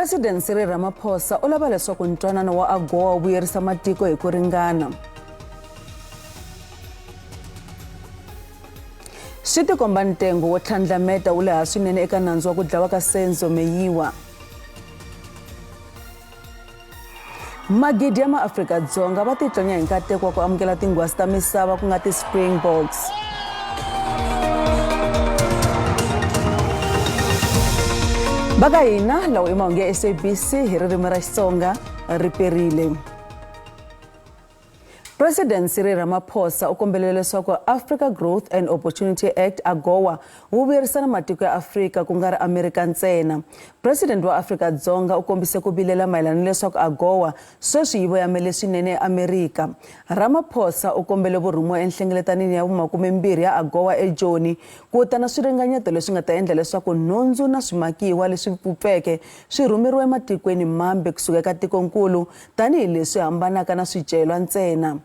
President Cyril Ramaphosa u lava leswaku ntwanano wa AGOA wu vuyerisa matiko hi ku ringana. Swi tikomba ntengo wo tlhandlameta wu le hansi swinene eka nandzu wa ku dlawa ka Senzo Meyiwa. Magidi ya maAfrika-Dzonga va titlonya hi nkateko wa ku amukela tinghwazi ta misava ku nga ti-Springboks. Va ka hina lawa i mahungu ya SABC hi ririmi ra Xitsonga ri perile. President Cyril Ramaphosa u kombelele leswaku Africa Growth and Opportunity Act, AGOA, wu vuyerisana matiko ya Afrika ku nga ri Amerika ntsena. President wa Afrika-Dzonga u kombise ku vilela mayelana ni leswaku AGOA sweswi yi voyamele swinene eAmerika. Ramaphosa u kombele vurhumiwa enhlengeletanini ya vumakumembirhi ya AGOA eJoni ku ta na swiringanyeto leswi nga ta endla leswaku nhundzu na swimakiwa leswi vupfeke swi rhumeriwa ematikweni mambe kusuka eka tikonkulu tanihi leswi hambanaka na swicelwa ntsena.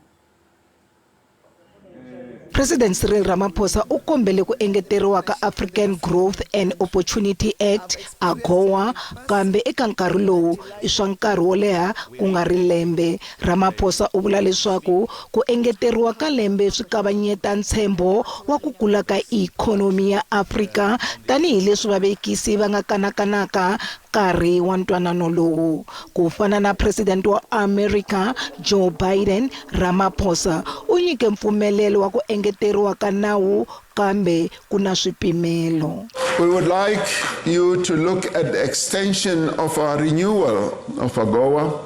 President Cyril Ramaphosa u kombele ku engeteriwa ka African Growth and Opportunity Act, AGOA, kambe eka nkarhi lowu i swa nkarhi wo leha ku nga ri lembe. Ramaphosa u vula leswaku ku engeteriwa ka lembe swi kavanyeta ntshembo wa ku kula ka ikhonomi ya Afrika tanihileswi vavekisi va nga kanakanaka nkarhi wa ntwanano lowu. Ku fana na President wa Amerika Joe Biden, Ramaphosa u nyike mpfumelelo wa ku engeteriwa ka nawu kambe ku na swipimelo. We would like you to look at the extension of our renewal of AGOA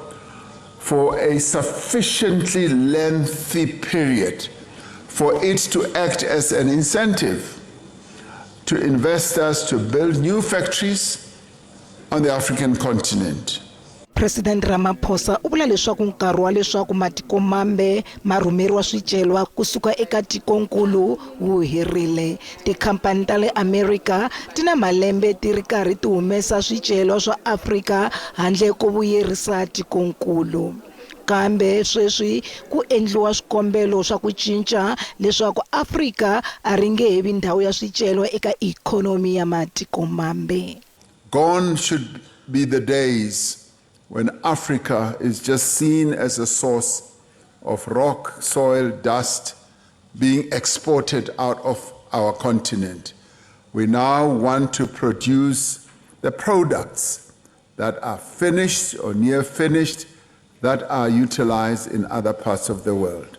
for a sufficiently lengthy period for it to act as an incentive to investors to build new factories on the African continent. President Ramaphosa u vula leswaku nkarhi wa leswaku matiko mambe ma rhumeriwa swicelwa kusuka eka tikonkulu wu herile. Tikhampani ta le Amerika ti na malembe ti ri karhi ti humesa swicelwa swa Afrika handle ko vuyerisa tikonkulu. Kambe sweswi ku endliwa swikombelo swa ku cinca leswaku Afrika a ri nge he vi ndhawu ya swicelwa eka ikhonomi ya matiko mambe. Gone should be the days when Africa is just seen as a source of rock, soil, dust being exported out of our continent. We now want to produce the products that are finished or near finished that are utilized in other parts of the world.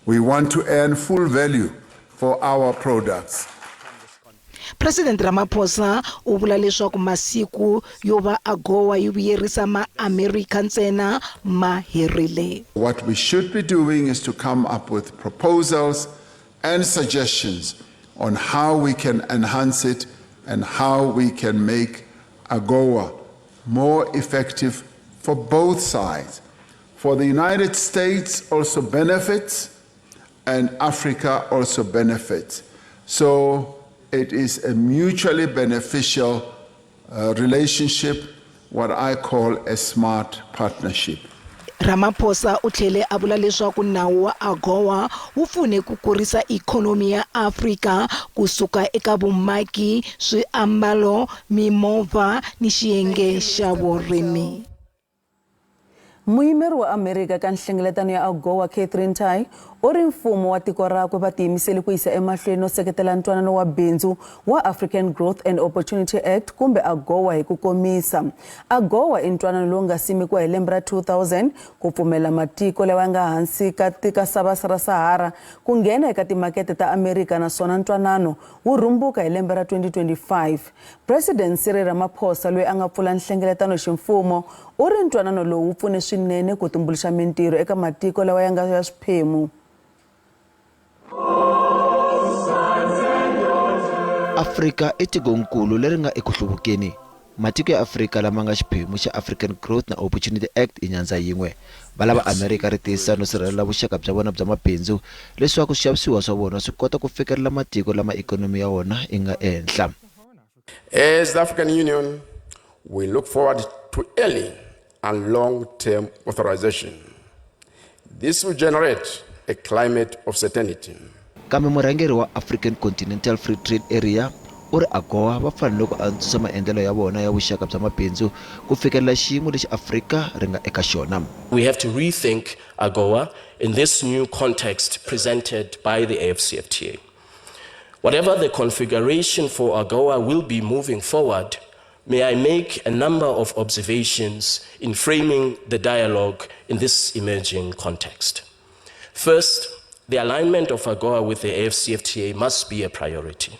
We want to earn full value for our products. President Ramaphosa u vula leswaku masiku yo va AGOA yi vuyerisa maAmerika ntsena ma herile. What we should be doing is to come up with proposals and suggestions on how we can enhance it and how we can make AGOA more effective for both sides. For the United States also benefits and Africa also benefits. So it is a mutually beneficial relationship, what I call a smart partnership. Ramaphosa u tlhele a vula leswaku nawu wa AGOA wu pfune ku kurisa ikhonomi ya Afrika ku suka eka vumaki, swiambalo, mimovha ni xiyenge xa vurimi. Muyimeri wa Amerika eka nhlengeletano ya AGOA Katherine Tai u ri mfumo wa tiko rakwe va tiyimisele ku yisa emahlweni no seketela ntwanano wa bindzu wa African Growth and Opportunity Act kumbe AGOA hi ku komisa. AGOA i ntwanano lowu nga simekiwa hi lembe ra 2000 ku pfumelela matiko lawa ya nga hansi ka ka sava ra Sahara ku nghena eka timakete ta Amerika naswona ntwanano wu rhumbuka hi lembe ra 2025. President Cyril Ramaphosa loyi a nga pfula nhlengeletano ximfumo u ri ntwanano lowu wu pfune swinene ku tumbuluxa mintirho eka matiko lawa ya nga ya swiphemu. Afrika i tikonkulu leri nga eku hluvukeni. Matiko ya Afrika lama nga xiphemu xa African Growth na Opportunity Act i nyandza yin'we. Va lava Amerika ri tiyisisa no sirhelela vuxaka bya vona bya mabindzu leswaku swixavisiwa swa vona swi kota ku fikelela matiko lama ikhonomi ya wona yi nga ehenhla. As the African Union, we look forward to early and long-term authorization. This will generate a climate of certainty. Kambe murhangeri wa African Continental Free Trade Area U ri AGOA va fanele ku antswisa maendlelo ya vona ya vuxaka bya mabindzu ku fikelela xiyimo lexi Afrika ri nga eka xona. We have to rethink AGOA in this new context presented by the AfCFTA. Whatever the configuration for AGOA will be moving forward, may I make a number of observations in framing the dialogue in this emerging context. First, the alignment of AGOA with the AfCFTA must be a priority.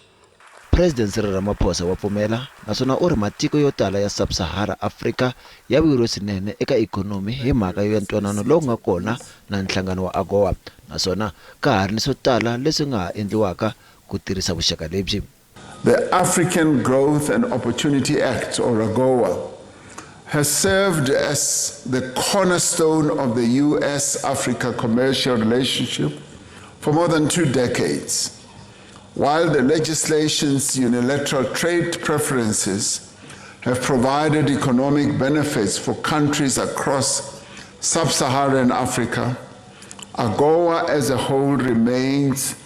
President Cyril Ramaphosa wa pfumela naswona u ri matiko yo tala ya Sub-Sahara Africa ya vuyeriwe swinene eka ikhonomi hi mhaka ya ntwanano lowu nga kona na nhlangano wa AGOA naswona ka ha ri ni swo tala leswi nga ha endliwaka ku tirhisa vuxaka lebyi. The African Growth and Opportunity Act, or AGOA, has served as the cornerstone of the US Africa commercial relationship for more than 2 decades. While the legislation's unilateral trade preferences have provided economic benefits for countries across sub-Saharan Africa, AGOA as a whole remains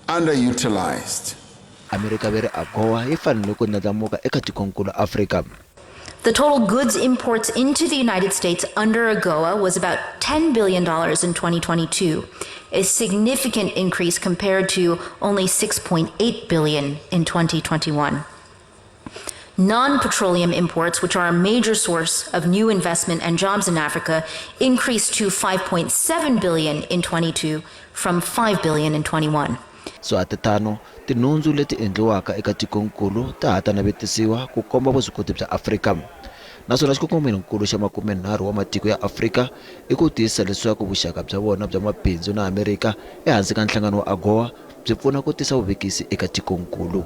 underutilized. Amerika ve ri AGOA yi fanele ku ndlandlamuka eka tikonkulu Afrika. The total goods imports into the United States under AGOA was about $10 billion in 2022, a significant increase compared to only $6.8 billion in 2021. Non-petroleum imports, which are a major source of new investment and jobs in Africa, increased to $5.7 billion in 22 from $5 billion in 21. Swa ha tano, tinhundzu leti endliwaka eka tikonkulu ta ha ta navetisiwa ku komba vuswikoti bya Afrika. Naswona xikongomelonkulu xa 30 wa matiko ya Afrika i ku tiyisisa leswaku vuxaka bya vona bya mabindzu na Amerika ehansi ka nhlangano wa AGOA byi pfuna ku tisa vuvekisi eka tikonkulu.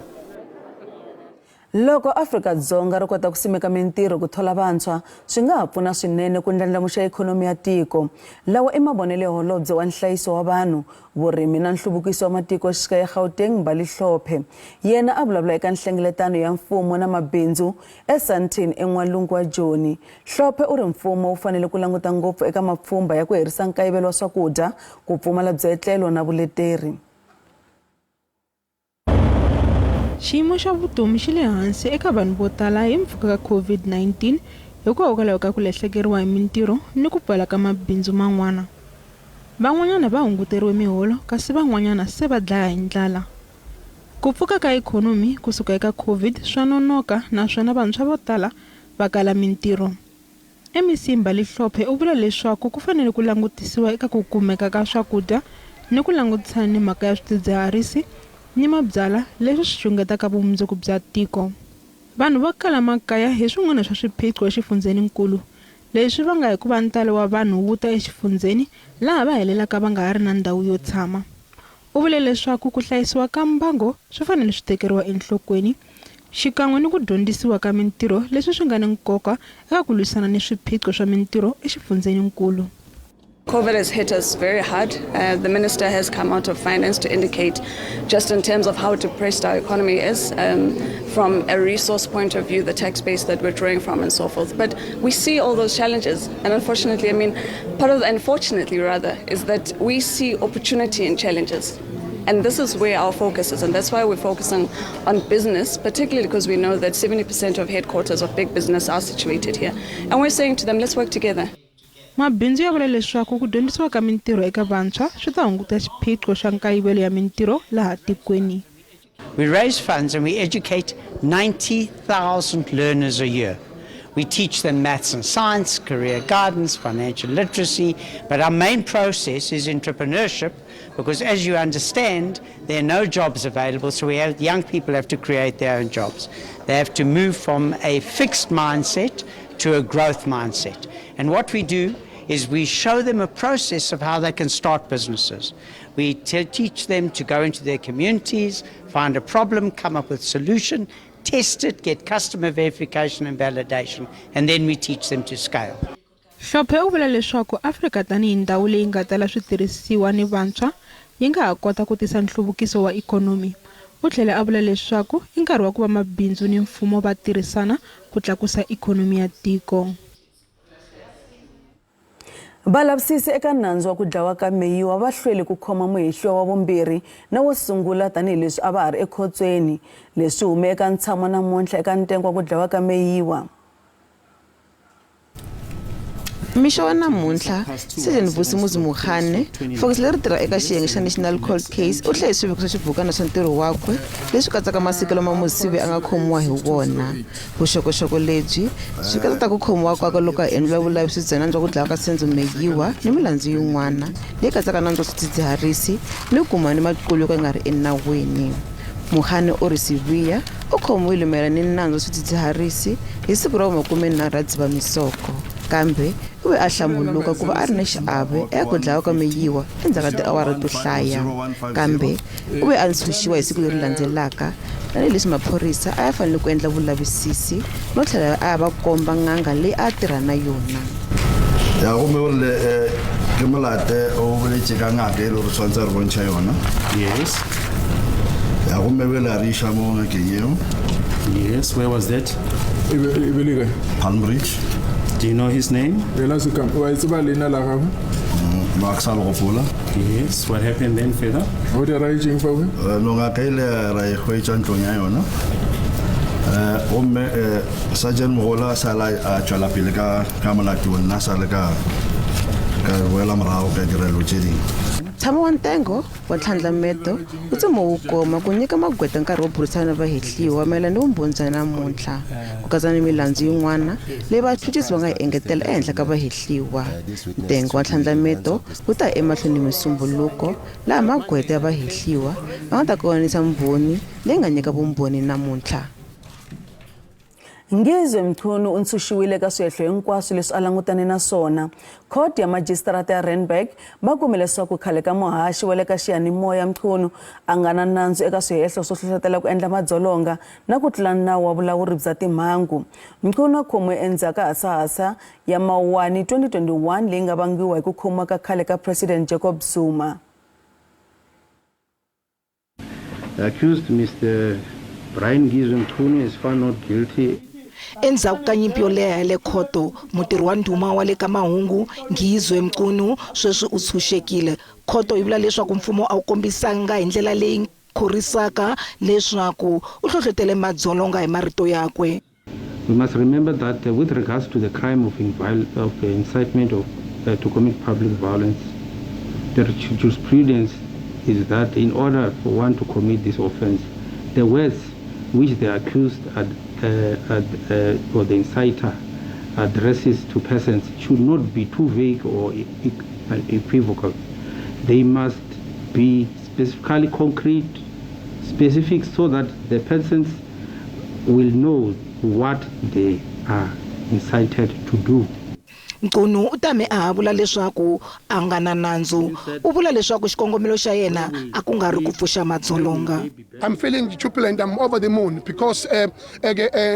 Loko Afrika-Dzonga ri kota ku simeka mintirho ku thola vantshwa, swi nga ha pfuna swinene ku ndlandlamuxa ikhonomi ya tiko. Lawa i mavonelo ya holobye wa nhlayiso wa vanhu, vurimi na nhluvukiso wa matikoxikaya Gauteng Mbali Hlophe. Yena a vulavula eka nhlengeletano ya mfumo na mabindzu eSandton en'walungu wa Joni. Hlophe u ri mfumo wu fanele ku languta ngopfu eka mapfhumba ya ku herisa nkayivelo wa swakudya, ku pfumala byetlelo na vuleteri. Xiyimo xa vutomi xi le hansi eka vanhu vo tala hi mpfhuka ka COVID-19 hikokwalaho ka ku lahlekeriwa hi mintirho ni ku pfala ka mabindzu man'wana. Van'wanyana va hunguteriwe miholo kasi van'wanyana se va dlaya hi ndlala. Ku pfuka ka ikhonomi kusuka eka COVID swa nonoka naswona vantshwa vo tala va kala mintirho. MEC Mbali Hlophe u vula leswaku ku fanele ku langutisiwa eka ku kumeka ka swakudya ni ku langutisana ni mhaka ya swidzidziharisi ni mabyalwa leswi swi xungetaka vumundzuku bya tiko. Vanhu va kala makaya hi swin'wana swa swiphiqo exifundzheninkulu. Leswi vanga hikuva ntalo wa vanhu wu ta exifundzheni laha va helelaka va nga ha ri na ndhawu yo tshama. U vule leswaku ku hlayisiwa ka mbango swi fanele swi tekeriwa enhlokweni xikan'we ni ku dyondzisiwa ka mintirho leswi swi nga ni nkoka eka ku lwisana ni swiphiqo swa mintirho exifundzheninkulu. COVID has hit us very hard. The minister has come out of finance to indicate just in terms of how depressed our economy is, from a resource point of view, the tax base that we're drawing from and so forth. But we see all those challenges, and unfortunately, I mean, part of the unfortunately rather, is that we see opportunity in challenges. And this is where our focus is, and that's why we're focusing on business, particularly because we know that 70% of headquarters of big business are situated here. And we're saying to them, let's work together. Mabindzu ya vula leswaku ku dyondzisiwa ka mintirho eka vantshwa swi ta hunguta xiphiqo xa nkayivelo ya mintirho laha tikweni. We raise funds and we educate 90,000 learners a year. We teach them maths and science, career guidance, financial literacy, but our main process is entrepreneurship, because as you understand, there are no jobs available, so young people have to create their own jobs. They have to move from a fixed mindset to a growth mindset. And what we do is we show them a process of how they can start businesses. We teach them to go into their communities, find a problem, come up with a solution, test it, get customer verification and validation, and then we teach them to scale. Hlophe u vula leswaku Afrika tanihi ndhawu leyi nga tala switirhisiwa ni vantshwa yi nga ha kota ku tisa nhluvukiso wa ikhonomi. U tlhela a vula leswaku i nkarhi wa ku va mabindzu ni mfumo va tirhisana ku tlakusa ikhonomi ya tiko. Valavisisi eka nandzu wa ku dlawa ka Meyiwa va hlwele ku khoma muhehliwa wa vumbirhi na wo sungula tanihileswi a va ha ri ekhotsweni. Leswi hume eka ntshamo namuntlha eka ntengo wa ku dlawa ka Meyiwa. Mixo wa namuntlha, Sergeant Vusimuzi Mogane, fokisi leri tirha eka xiyenge xa National Cold Case u hlaye swiviko swa xibukwana swa ntirho wakwe leswi katsaka masiku lama Mosibi a nga khomiwa hi wona. Vuxokoxoko lebyi byi katsa ta ku khomiwa kwakwe loko a endliwa vulavisisi bya nandzu wa ku dlawa ka Senzo Meyiwa ni milandzu yin'wana leyi katsaka nandzu wa swidzidziharisi ni ku kumiwa ni maqulu yo ka ya nga ri enawini. Mogane u ri Sibiya u khomiwile mayelana ni nandzu wa swidzidziharisi hi siku ra vumakumenharhu ra Dzivamisoko kambe u ve a hlambuluka ku va a ri na xiave eka ku dlawa ka Meyiwa endzhaku ka tiawara to hlaya kambe U ve a ntshunxiwa hi siku leri landzelaka tanihileswi maphorisa a ya fanele ku endla vulavisisi no tlhela a ya va komba n'anga leyi a a tirha na yona. Ya gomme o rile eh, ke molate o boletše ka ngaka e le gore tshwanetse a re bontšha yona. Yes. Ya gomme bjale a re iša mo ngakeng yeo. Yes, where was that? E be e be le kae? Palm Ridge. Do you know his name? Yena Sekam, wa e tseba leina la gagwe? No, a ke sa le gopola. Yes, what happened then further? Go diragetšeng fa we? No, ngaka ile ra e hwetša ntlong ya yona. Gomme Sergeant Mogola a sala a tšwela pele ka ka molato, nna sa le ka ka boela morago ka dira dilo tše dingwe. Ntshamo wa ntengo wa ntlhandlameto wu tseme wu koma ku nyika magqweta nkarhi wo burisana na vahehliwa mayelana ni vumbhoni bya namuntlha, ku katsa ni milandzu yin'wana leyi vachuchisi va nga yi engetela ehenhla ka vahehliwa. Ntengo wa ntlhandlameto wu ta ya emahlweni hi Musumbhuluko, laha magqweta ya vahehliwa va nga ta konanisa mbhoni leyi nga nyika vumbhoni namuntlha. Ngizwe Mchunu u ntshunxiwile eka swihehlo hinkwaswo leswi a langutane na swona. Khoto ya Majisitarata ya Randburg va kume leswaku khale ka muhaxi wa le ka xiyanimoya Mchunu a nga na nandzu eka swihehlo swo hlohlotela ku endla madzolonga na ku tlula nawu wa vulawuri bya timhangu. Mchunu a khomiwe endzhaku ka hasahasa ya Mawuwani 2021 leyi nga vangiwa hi ku khomiwa ka khale ka President Jacob Zuma. The accused Mr Brian Ngizwe Mchunu is found not guilty. Endzhaku ka nyimpi yo leha ya le khoto, mutirhi wa ndhuma wa le ka mahungu Ngizwe Mchunu sweswi u tshunxekile. Khoto yi vula leswaku mfumo a wu kombisanga hi ndlela leyi khorwisaka leswaku u hlohlotele madzolonga hi marito yakwe. We must remember that with regards to the crime of, of incitement of, to commit public violence, the jurisprudence is that in order for one to commit this offense, the words which the accused ad, ad, or the inciter addresses to persons should not be too vague or equivocal. They must be specifically concrete, specific, so that the persons will know what they are incited to do. Mchunu u tame a ha vula leswaku a nga na nandzu. U vula leswaku xikongomelo xa yena a ku nga ri ku pfuxa madzolonga. I'm feeling jubilant. I'm over the moon because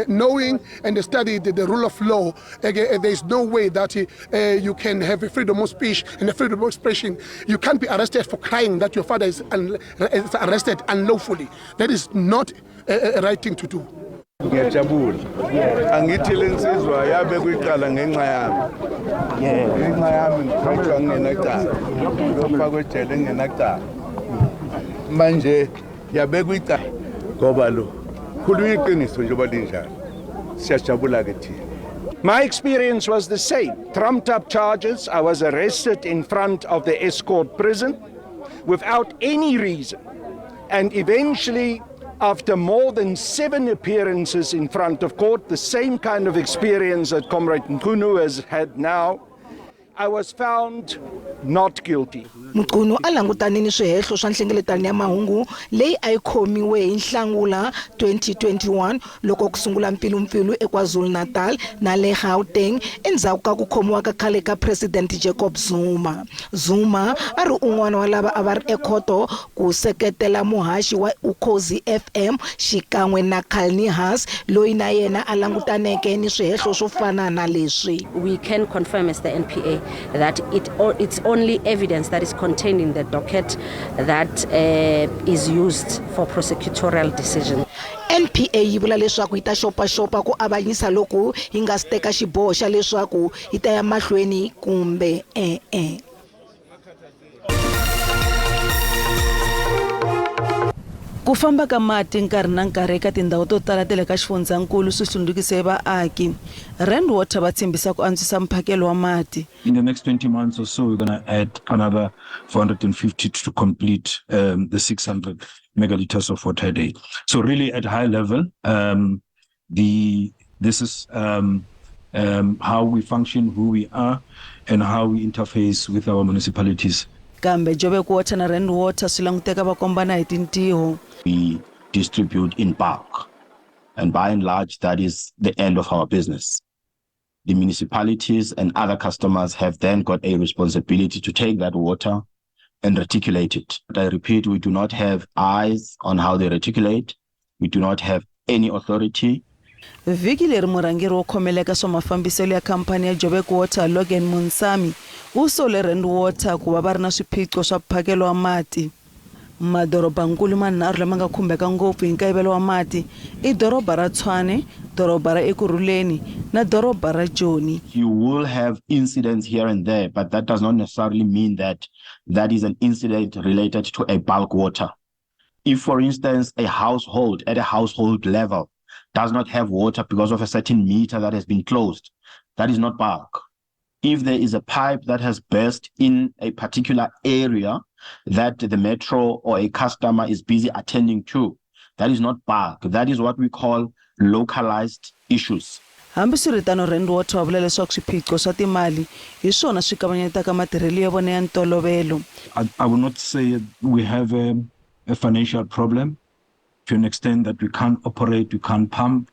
knowing and studied the rule of law, there is no way that you can have a freedom of speech and a freedom of expression. You can't be arrested for crying that your father is, is arrested unlawfully. That is not a, a right thing to do. Ngiyajabula. Angithi lensizwa yabe kuyicala ngenxa yami. Ngenxa yami ngiphathwa ngingenacala. Ngiyofakwa ejele ngingenacala. Manje yabekwa icala ngoba lo khulunywa iqiniso njengoba linjalo. Siyajabula ke thina. My experience was the same. Trumped up charges. I was arrested in front of the Estcourt prison without any reason. And eventually, after more than 7 appearances in front of court, the same kind of experience that Comrade Mchunu has had now, I was found not guilty. Mchunu a langutane ni swihehlo swa nhlengeletano ya mahungu leyi a yi khomiwe hi Nhlangula 2021 loko ku sungula mpfilumpfilu eKwaZulu-Natal na le Gauteng endzhaku ka ku khomiwa ka khale ka President Jacob Zuma. Zuma a ri un'wana wa lava a va ri ekhoto ku seketela muhaxi wa Ukhozi FM xikan'we na Khalni Haas loyi na yena a langutaneke ni swihehlo swo fana na leswi. We can confirm as the NPA that it, it's only evidence that is contained in the docket that is used for prosecutorial decision. NPA yi vula leswaku yi ta xopaxopa ku avanyisa loku yi nga si teka xiboho xa leswaku yi ta ya mahlweni kumbe e-e. Ku famba ka mati nkarhi na nkarhi eka tindhawu to tala ta le ka xifundzankulu swi hlundzukise vaaki. Rand Water va tshembisa ku antswisa mphakelo wa mati. In the next 20 months or so, we're going to add another 450 to complete the 600 megaliters of water a day. So really at high level, this is how we function, who we are, and how we interface with our municipalities. Kambe Joburg Water na Rand Water swi languteka va kombana hi tintiho. We distribute in bulk, and by and large, that is the end of our business. The municipalities and other customers have then got a responsibility to take that water and reticulate it. But I repeat, we do not have eyes on how they reticulate. We do not have any authority. Vhiki leri murhangeri wo khomeleka swa mafambiselo ya khamphani ya Joburg Water Logan Moonsamy u sole Rand Water ku va va ri na swiphiqo swa mphakelo wa mati. Madorobankulu manharhu lama nga khumbeka ngopfu hi nkayivelo wa mati i doroba ra Tshwane, doroba ra Ekurhuleni na doroba ra Joni. You will have incidents here and there, but that does not necessarily mean that that is an incident related to a bulk water. If, for instance, a household at a household level does not have water because of a certain meter that has been closed, that is not bulk. If there is a pipe that has burst in a particular area that the metro or a customer is busy attending to, that is not bulk. That is what we call localized issues. Hambiswiritano, Rand Water va vula leswaku swiphiqo swa timali hi swona swi kavanyetaka matirhelo ya vona ya ntolovelo. I will not say we have a financial problem to an extent that we can't operate, we can't pump.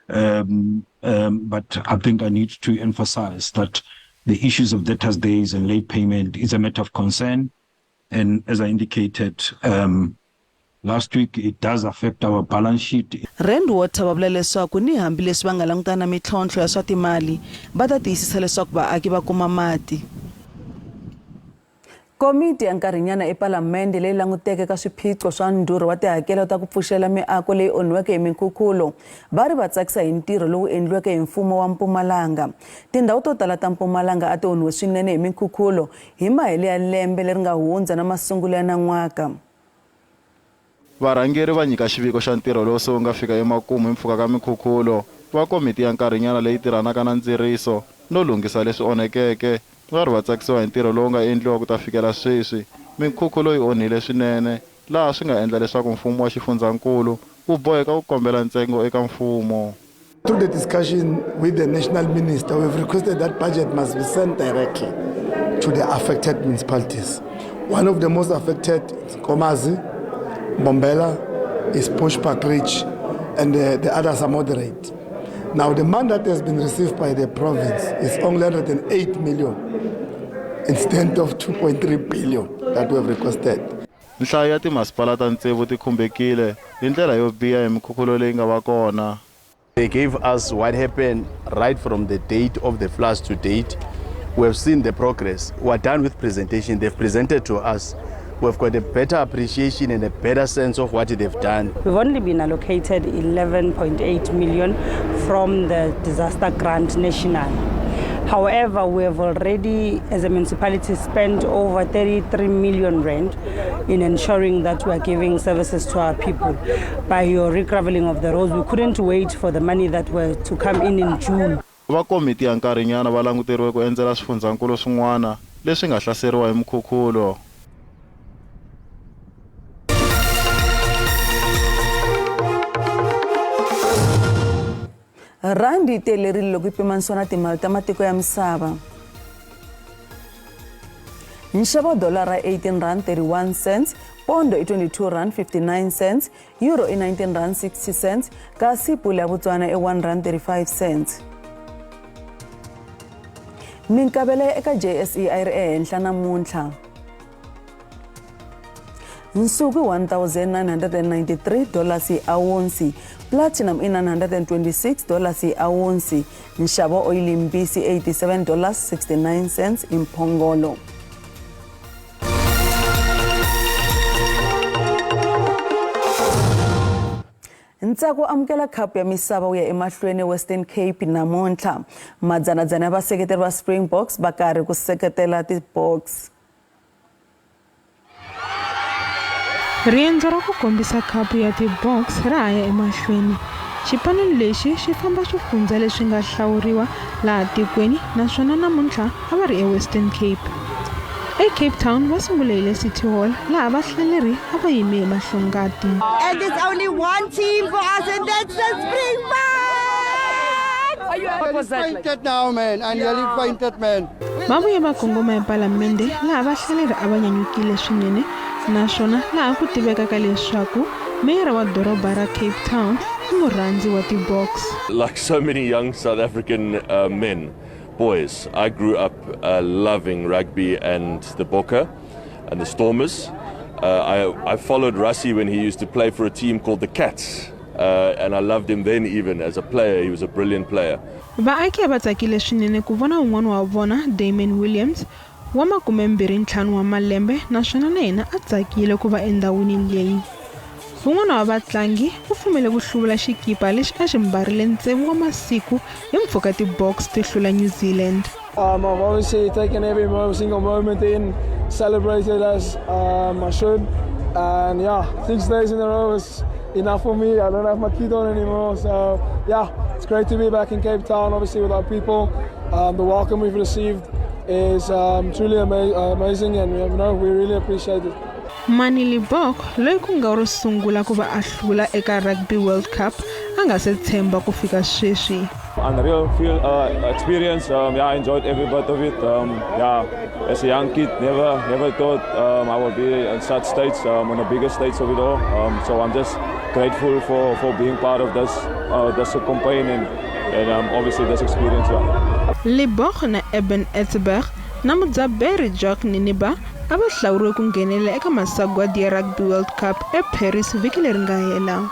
But I think I need to emphasize that the issues of debtors' days and late payment is a matter of concern. And as I indicated last week, it does affect our balance sheet. Rand Water va vula leswaku ni hambileswi va nga langutana na mintlhontlho ya swa timali, va ta tiyisisa leswaku vaaki va kuma mati. Komiti ya nkarhinyana epalamende leyi languteke ka swiphiqo swa ndhurho wa tihakelo ta ku pfuxela miako leyi onhiweke hi minkhukhulo va ri va tsakisa hi ntirho lowu endliweke hi mfumo wa Mpumalanga. Tindhawu to tala ta Mpumalanga a ti onhiwe swinene hi minkhukhulo hi mahelo ya lembe leri nga hundza na masungulo ya nan'waka. Varhangeri va nyika xiviko xa ntirho lowu se wu nga fika emakumu hi mpfhuka ka minkhukhulo. Va komiti ya nkarhinyana leyi tirhanaka na ndziriso no lunghisa leswi onhekeke va ri va tsakisiwa hi ntirho lowu nga endliwa ku ta fikela sweswi. Minkhukhulo yi onhile swinene laha swi nga endla leswaku mfumo wa xifundzankulu wu boheka ku kombela ntsengo eka mfumo. Through the discussion with the national minister, we've requested that budget must be sent directly to the affected municipalities. One of the most affected is Nkomazi, Mbombela, is Bushbuckridge, and the others are moderate. Now, the mandate has been received by the province is only 108 million instead of 2.3 billion that we have requested. Nhlayo ya timasipala ta tsevu ti khumbekile hi ndlela yo biha hi mikhukhulo leyi nga va kona. They gave us what happened right from the date of the floods to date. We have seen the progress. We are done with presentation. They've presented to us. We've got a better appreciation and a better sense of what they've done. We've only been allocated 11.8 million from the disaster grant national. However, we have already, as a municipality, spent over 33 million rand in ensuring that we are giving services to our people. By your regraveling of the roads, we couldn't wait for the money that were to come in June. Va komiti ya nkarhinyana va languteriwe ku endzela swifundzankulu swin'wana leswi nga hlaseriwa hi mikhukhulo. Rhandi yi telerile loko yi pimanisiwa na timali ta matiko ya misava. Nxavo wa dolara 18 rand 31 cents, pondo i 22 rand 59 cents, euro i 19 rand 60 cents, kasi pula ya Botswana i 1 rand 35 cents. Minkavelo ya eka JSE a yi ri ehenhla namuntlha. Nsuku i 1993 dollars hi awunsi, platinum i 926 dollars hi awunsi, nxavo wa oyili mbisi 87 dollars 69 cents hi mphongolo. Ntsako wo amukela khapu ya misava wu ya emahlweni eWestern Cape namuntlha. Madzanadzana ya vaseketeri va Springboks va karhi ku seketela ti-Boks. Riendzo ra ku kombisa khapu ya ti-Boks ra ha ya emahlweni. Xipano lexi xi famba swifundza leswi nga hlawuriwa laha tikweni naswona namuntlha a va ri eWestern Cape. ECape Town va sungule hi le City Hall laha vahlaleri a va yime hi mahlongati. And there's only one team for us and that's the Springboks! What was that like? now, man. I nearly fainted, man. Va vuye va kongoma ePalamende laha vahlaleri a va nyanyukile swinene naswona laha ku tivekaka leswaku meyara wa doroba ra Cape Town i murhandzi wa ti-Boks. Like so many young South African men, boys, I grew up loving rugby and the Bokke and the Stormers. I followed Rassie when he used to play for a team called the Cats. And I loved him then even as a player. He was a brilliant player. Vaaki a va tsakile swinene ku vona un'wana wa vona, Damien Williams, wa 25 wa malembe naswona na yena a tsakile ku va endhawini leyi. Un'wana wa vatlangi u pfumele ku hluvula xikipa lexi a xi mbarile tsevu wa masiku hi mpfhuka ti-Boks ti hlula New Zealand. I've obviously taken every single moment in, celebrated as I should, and yeah, 6 days in a row is enough for me. I don't have my kit on anymore, so yeah, it's great to be back in Cape Town, obviously with our people. The welcome we've received is truly amazing, and we really appreciate it. Manie Libbok loyi ku nga ro sungula ku va a hlula eka Rugby World Cup a nga se tshemba ku fika sweswi. Unreal feel experience. Yeah, I enjoyed every bit of it. Yeah, as a young kid, never thought I would be in such stage, on the biggest stage of it all. So I'm just grateful for being part of this campaign and obviously this experience. Yeah. Libbok na Eben Etzebeth na mudzaberi Jacques Nienaber a va hlawuriwe ku nghenelela eka masagwadi ya Rugby World Cup eParis vhiki leri nga hela.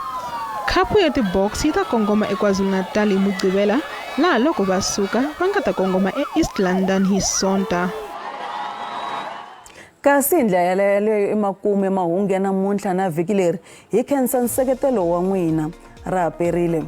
Khapu ya ti-Boks yi ta kongoma eKwaZulu-Natal hi Mugqivela laha loko va suka va nga ta kongoma eEast London hi Sonta. Kasi hi ndlela yaleyo emakumu ya mahungu ya namuntlha na vhiki leri hi khensa nseketelo wa n'wina ra ha perile.